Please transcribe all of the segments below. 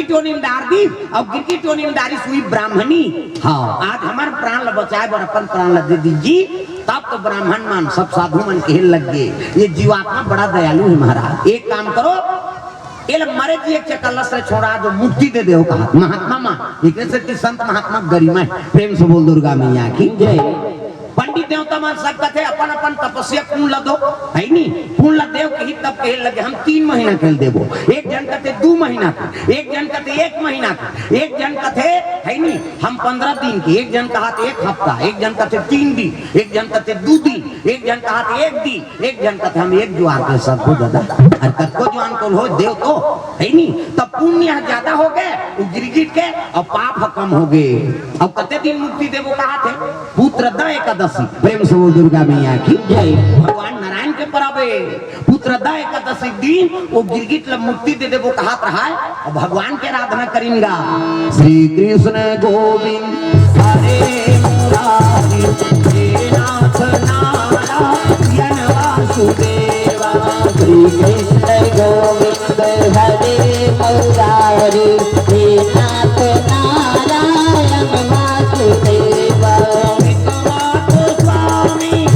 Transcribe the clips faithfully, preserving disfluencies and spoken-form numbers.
Tony म डार दी, अउ गिरगी टोनी म डारी सुई ब्राह्मणी। हाँ, आज हमर प्राण ल बचाए बर अपन प्राण ल दे दीजिए। तब तो ब्राह्मण मन, सब साधु मन कहे लग गे, "ये जीवात्मा बड़ा दयालु हे महाराज, एक काम करो, एला मरे जिए के चक्कर ल छोड़ा दो, मुक्ति दे देव," कहा महात्मा मन। एकरे सेती संत महात्मा के गरिमा हे। प्रेम से बोल दुर्गा मैया की जय। पंडित देवता मन सब कथे, "अपन अपन तपस्या पुण्य ल दो," हे नी? पुण्य ल देव कही तब कहे लगे, "हम तीन महीना के ल देबो।" एक झन कथे, "दू महीना के।" एक झन कथे, "एक महीना के।" एक झन कथे, हे नी, "हम पंद्रह दिन के।" एक झन कहा थे, "एक हफ्ता।" एक झन कथे, "तीन दिन।" एक झन कथे, "दू दिन।" एक झन कहा थे, "एक दिन।" एक झन कथे, "हम एक जुआर के सकबो दादा।" अरे कतको जुआर के हो देव तो, हे नी? तब पुण्य ह ज्यादा हो गे, उ गिरगिट के, अउ पाप ह कम हो गे। अउ कते दिन मुक्ति देबो कहा थे? पुत्रदा एकादशी। प्रेम से बोल दुर्गा मैया की जय। भगवान नारायण के परब हे। पुत्रदा एकादशी के दिन ओ गिरगिट ल मुक्ति दे देबो कहत रहय, अउ भगवान के आराधना करिन गा। श्री कृष्ण गोविंद हरे मुरारी, हे नाथ नारायण वासुदेवा। श्री कृष्ण गोविंद हरे मुरारी, हे नाथ नारायण वासुदेवा। स्वामी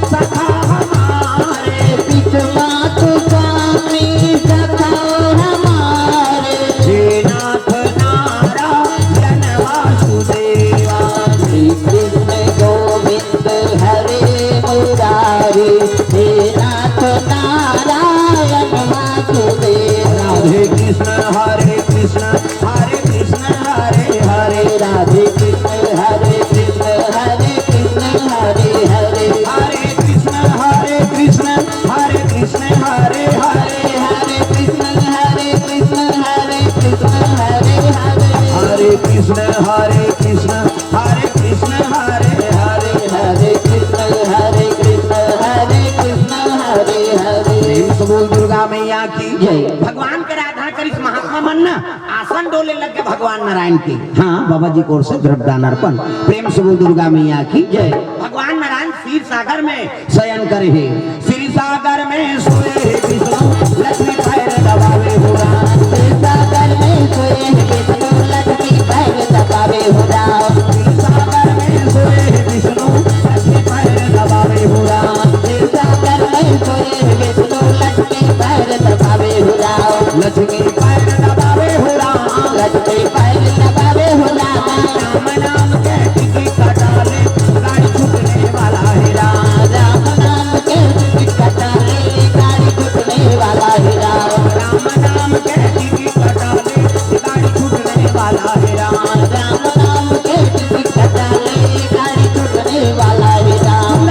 सखा हमारे, पिता मातु स्वामी सखा हमारे। हे नाथ नारायण वासुदेवा। श्री कृष्ण गोविंद हरे मुरारी, हे नाथ नारायण वासुदेवा। राधे कृष्ण हरे कृष्ण हरे कृष्ण हरे हरे। राधे कृष्ण हरे कृष्ण हरे कृष्ण हरे हरे। हरे कृष्ण हरे कृष्ण हरे कृष्ण हरे हरे। हरे कृष्ण हरे कृष्ण हरे कृष्ण हरे हरे। हरे कृष्ण हरे कृष्ण हरे कृष्ण हरे हरे। हरे कृष्ण हरे कृष्ण हरे कृष्ण हरे हरे। प्रेम से बोल दुर्गा मैया की जय। भगवान के आराधना करिस महात्मा मन ना, आसन डोले लग गे भगवान नारायण के। हाँ, बाबा जी की ओर से द्रव्य दान अर्पण। प्रेम से बोल दुर्गा मैया की जय। भगवान नारायण क्षीर सागर में शयन करे हे। क्षीर सागर में सोए हे विष्णु, लक्ष्मी पैर दबावे हो राम। क्षीर सागर में सोए हे विष्णु, लक्ष्मी पैर दबावे हो राम। क्षीर सागर में सोए हे विष्णु, लक्ष्मी पैर दबावे हो राम। क्षीर सागर में सोए हे विष्णु, लक्ष्मी पैर दबावे हो राम। लक्ष्मी पैर दबावे हो राम। लक्ष्मी पैर दबावे हो राम। राम नाम के टिकी कटाले, गाड़ी छूटने वाला है राम। राम नाम के टिकी कटाले, गाड़ी छूटने वाला है राम। राम नाम के टिकी कटाले, गाड़ी छूटने वाला है राम। राम नाम के टिकी कटाले, गाड़ी छूटने वाला है राम।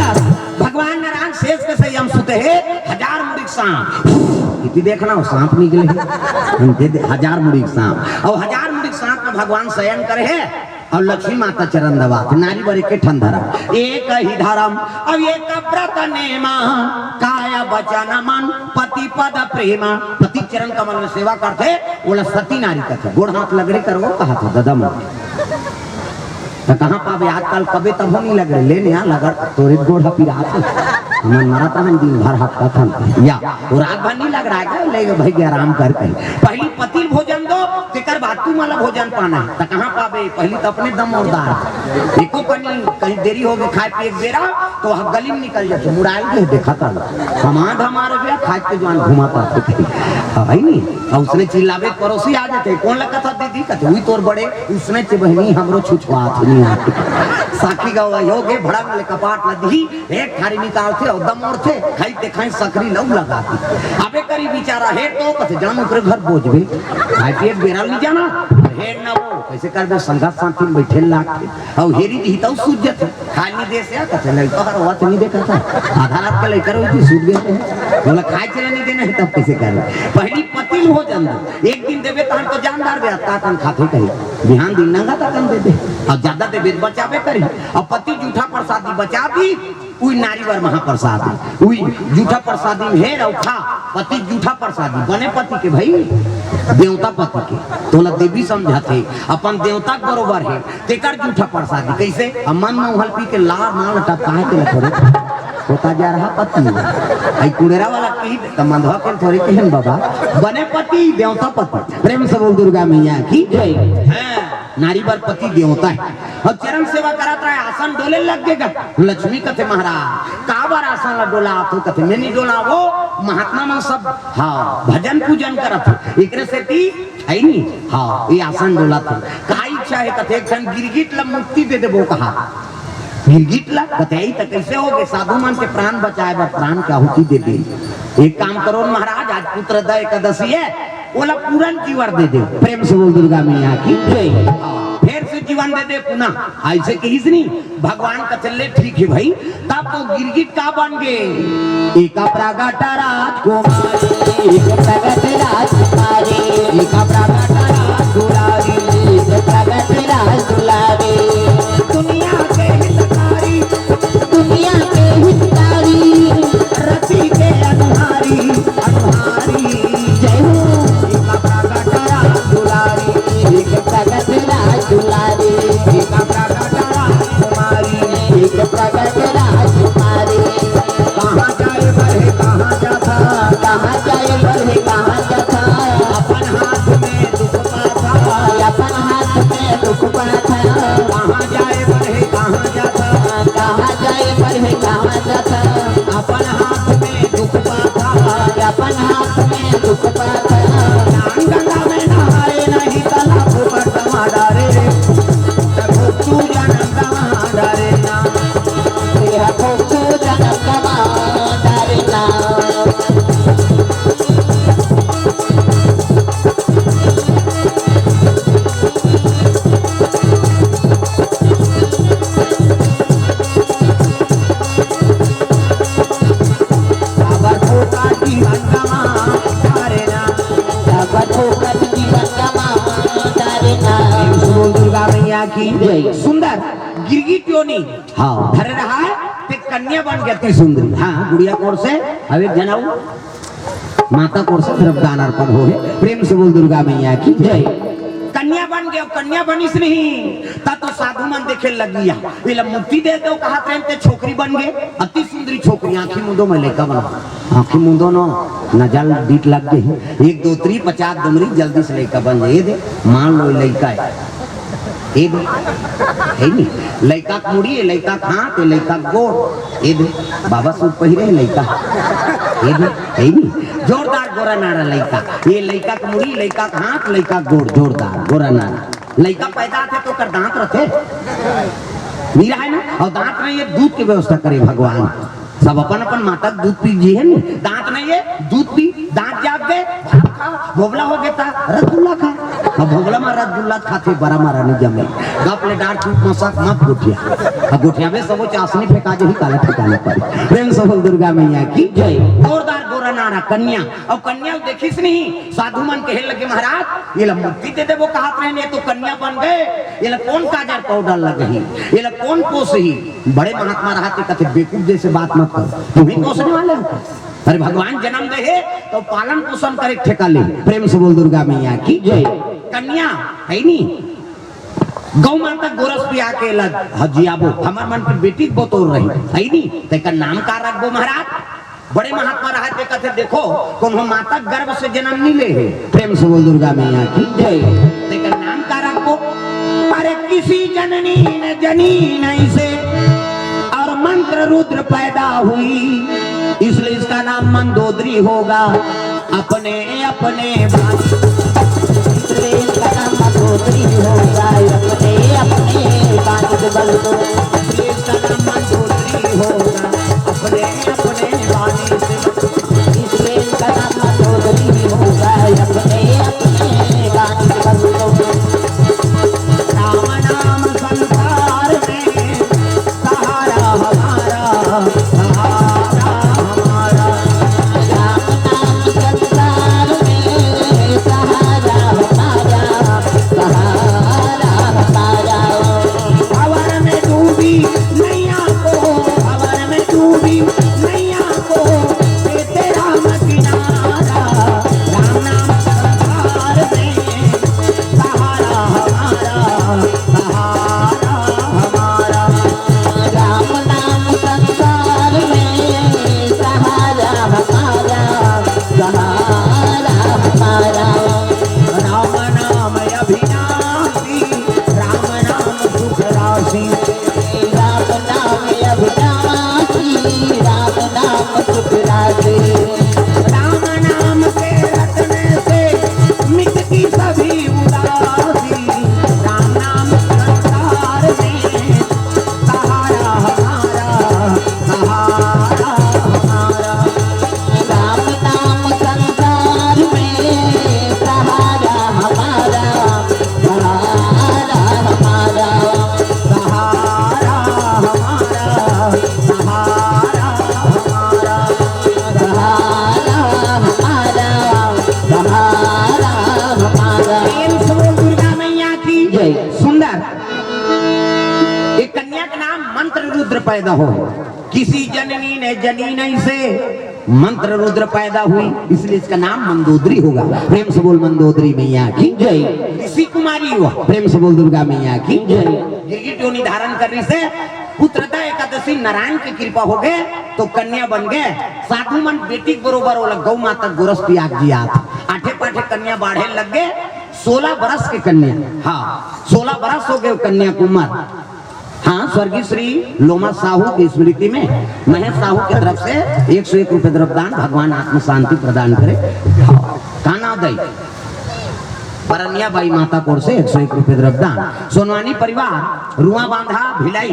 भगवान नारायण शेष के संयम सुते हे, हजार मुड़ी के सांप। इति देखना, वो सांप निकले हे। हम दे दे, हजार मुड़ी के सांप। अउ हजार मुड़ी के सांप में भगवान शयन करे हे, अउ लक्ष्मी माता चरण दबात हे। नारी बर एक ठन धरम, एक ही धरम, अउ एक व्रत नेमा, काय वचन मन पति पद प्रेमा। पति चरण कमल में सेवा करथे, ओला सती नारी कथे। गोड़ हाथ लगड़े करवो कहा था ददा मन। त कहाँ पाबे आजकल, कबे तभो नहीं लगड़े, ले ने आ लगड़, तोरे गोड़ ह पिरात हे। हमन मरत हन दिन भर हफ्ता थन। या, वो रात भर नहीं लगड़ाय का, ले गे भाई के आराम कर कहीं। पहली पति ल भोजन दो, तेकर बाद तुमन ला भोजन पाना हे। त कहाँ पाबे, पहली त अपने दम जोरदार। एको कनी कहीं देरी हो गे खाए पिए के बेरा, तो वह गली में निकल जाथे, मुड़ाए गे देखा था। समाध हमारे गया, खाए के जवान घुमाता थे कहीं। हाँ, है नहीं? अउ उसने चिल्लाबे, पड़ोसी आ जाथे, "कौन लगत ह दीदी?" कथे, "उही तोर बड़े।" उसने चे बहिनी हमरो छुछुआत हे नहीं आके। साखी गवाही हो गे, भड़क ले कपाट ल दिही, एक थारी निकालथे अउ दम ओढ़थे, खाई ते खाई सकरी लऊ लगाथे। अबे करी बिचारा हे तो कथे, "जान ओकरे घर बोझबे, खाए पिए के बेरा ल नहीं जाना, हे ना वो, कैसे करबे, संगत साथी में बैठे लागथे।" अउ हेरी दिही तउ सूझ जाथे। खाए नहीं दे से आ, कथे, "लइका हर होवत नहीं देखा था। आधा रात के लइका रही थी, सूझ गए थे। बोला, खाए चले नहीं देना है, तब कैसे कर रहे?" पहली पति ल भोजन दो। एक दिन देबे, तहन तो जानदार बे, अतका कन खाथे कही। बिहान दिन नंगा तकन दे दे। अउ ज्यादा देबे, त बचाबे करी। अउ पति जूठा प्रसादी बचा दी, उही नारी बर महाप्रसाद। उही जूठा प्रसादी में हेर अउ खा, पति जूठा प्रसादी, बने पति के भाई, देवता पति के। तोला देवी समझत हे, अपन देवता के बरोबर हे। तेकर जूठा प्रसादी कइसे? अब मन में उहल पी के लार मार लटा काहे के लटोरे? होता जा रहा पति। आई कुड़ेरा वाला की त मंदवा के थोड़ी कहन बाबा, बने पति देवता पति। प्रेम से बोल दुर्गा मैया की जय। हाँ, नारी बर पति देवता है। अउ चरण सेवा करत रहे, आसन डोले लग गे गा। लक्ष्मी कथे महाराज, का बर आसन ला डोलात हो? कथे मैं नहीं डोलावों, महात्मा मन सब, हाँ, भजन पूजन करत हे, एकरे सेती है नी? हाँ, ये आसन डोलत हे। का इच्छा हे? कथे एक ठन गिरगिट ला मुक्ति दे देबो कहा। गिरगिट ला? कथे ई त कइसे होगे? साधु मन के प्राण बचाए बर प्राण के आहुति दे दे। एक काम करो न महाराज, आज पुत्रदा एकादशी हे, ओला पूरन जीवन दे दे। प्रेम से बोल दुर्गा मैया की जय। हाँ, फेर से जीवन दे दे पुनः। अइसे कहिस नी, भगवान कथे ले ठीक हे भाई, तब तो गिरगिट का बन गे? एक प्रगट राजकुमारी, एक प्रगट राजकुमारी, एक प्रगट राजकुमारी, एक प्रगट राजकुमारी। दुनिया के हितकारी, दुनिया के हितकारी, रति के अनुहारी, अनुहारी। जय हो। एक प्रगट राजकुमारी, एक प्रगट राजकुमारी, एक प्रगट राजकुमारी, एक प्रगट राजकुमारी। कहाँ जाए बर हे, कहाँ जाथा? कहाँ जाए बर हे, कहाँ जाथा? अपन हाथ में दुख पाथा। अपन हाथ में दुख पाथा। कहाँ जाए बर हे, कहाँ जाथा? कहाँ जाए बर हे, कहाँ जाथा? अपन हाथ में दुख पाथा। अपन हाथ में दुख पाथा। नान गंगा में नहाए नहीं तालाब में डमा डारे। तब तू जनम गवा डारे ना। तेरा को तू जनम गवा डारे ना। काबर फोकट जीवन गमा डारे ना। काबर फोकट जीवन गमा डारे ना। प्रेम से बोल दुर्गा मैया की जय। सुंदर गिरगिट योनि हाँ। धरे रहा हे, ते कन्या बन गे अति सुंदरी। हाँ, गुड़िया कोर से, अब एक जनाऊ माता कोर से द्रव्यदान अर्पण होहे। प्रेम से बोल दुर्गा मैया की जय। कन्या बन गे, कन्या बनिस नहीं, त तो साधु मन देखे लगिया। एला मुक्ति दे दो, कहा प्रेम ते छोकरी बन गे, अति सुंदरी छोकरी, आँखी मुंदो में लइका बना। आँखी मुंदो नो, नजर डीठ लग गे। एक दो त्री पचास दुमरी, जल्दी से लइका बन जाए। ये दे, मान लो लइका हे। ए दे, हे नी, लइका के मुड़ी, ए लइका के हाथ, ए लइका के गोड़, ए दे, बाबा सूट पहिरे हे लइका, ए दे, हे नी, जोरदार गोरा नारा लइका, ए लइका के मुड़ी, लइका के हाथ, लइका के गोड़, जोरदार गोरा नारा। लइका पैदा होथे त ओकर दांत रथे, नी रहे ना, अउ दांत नहीं हे, दूध के व्यवस्था करे भगवान। सब अपन अपन माता के दूध पी जी हे नी। दांत नहीं हे, दूध पी, दांत जाग गे, भात खा, भोभला हो गे त रसगुल्ला खा। अब भोभला मा रसगुल्ला खाथे, बरा मा रानी जमे। गप ले डार चुप मसक मत गोठिया। अब गोठिया में सबो चासनी फेंका जही, काला ठिकाना पर। प्रेम से बोल दुर्गा मैया की जय। जोरदार गोरा नारा कन्या। अब कन्या देखिस नहीं, साधु मन कहे लगे, महाराज, एला मुक्ति दे देबो कहत रहे, ये तो कन्या बन गे, एला कोन काजर पाउडर लगही, एला कोन पोसही? बड़े महात्मा रहत हे, कथे, "बेवकूफ जैसे बात मत करो, तुम ही पोसने वाले हो।" अरे, भगवान जन्म दे हे, त पालन पोषण करे ठेका ले। प्रेम से बोल दुर्गा मैया की जय। कन्या हे नी, गौ माता गोरस पिया के लग हजियाबो, हमर मन के बेटी के बतौर रही, हे नी, तेकर नाम का रखबो महाराज? बड़े महात्मा रहत हे, कथे, "देखो, कोनो माता गर्भ से जन्म नहीं ले हे।" प्रेम से बोल दुर्गा मैया की जय। तेकर नाम का रखबो? अरे किसी जननी ने जनी नहीं से और मंत्र रुद्र पैदा हुई, इसलिए इसका नाम मंदोदरी होगा। अपने अपने बानी, इसलिए इसका नाम मंदोदरी होगा। अपने अपने बानी से बल को, इसलिए इसका नाम मंदोदरी होगा। अपने अपने बानी से, इसलिए इसका नाम मंदोदरी होगा। अपने अपने बानी से बल को, राम नाम संसार में सहारा हमारा, सहारा हमारा। राम नाम संसार में सहारा हमारा, सहारा हमारा। भंवर में डूबी नैया को, भंवर पैदा हो, किसी जननी ने जनी नहीं से मंत्र रुद्र पैदा हुई, इसलिए इसका नाम मंदोदरी होगा। प्रेम से बोल मंदोदरी मैया की जय। ऋषि कुमारी हुआ, प्रेम से बोल दुर्गा मैया की जय। गिरगिट योनि धारण कर रही से पुत्रदा एकादशी नारायण की कृपा हो गए तो कन्या बन गए। साधु मन बेटी के बरोबर ओला गौ माता गोरस पियाक जिया था। आठे पाठे कन्या बाढ़े लग गए। सोलह बरस के कन्या, हाँ, सोलह बरस हो गए कन्या की उम्र। हाँ, स्वर्गीय श्री लोमा साहू की स्मृति में महेश साहू की तरफ से एक सौ एक रुपए द्रव्यदान, भगवान आत्म शांति प्रदान करे। का नाम दई? परनिया बाई माता कोर से एक सौ एक रुपए द्रव्यदान। सोनवानी परिवार, रुआ बांधा, भिलाई,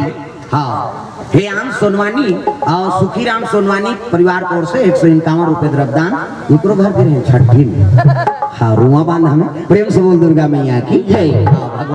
हाँ, हे आम सोनवानी और सुखीराम सोनवानी परिवार कोर से एक सौ इक्यावन रुपए द्रव्यदान। इकरो घर के रहे छठी में। हाँ, रुआ बांधा में। प्रेम से बोल दुर्गा मैया की जय। हाँ, भगवान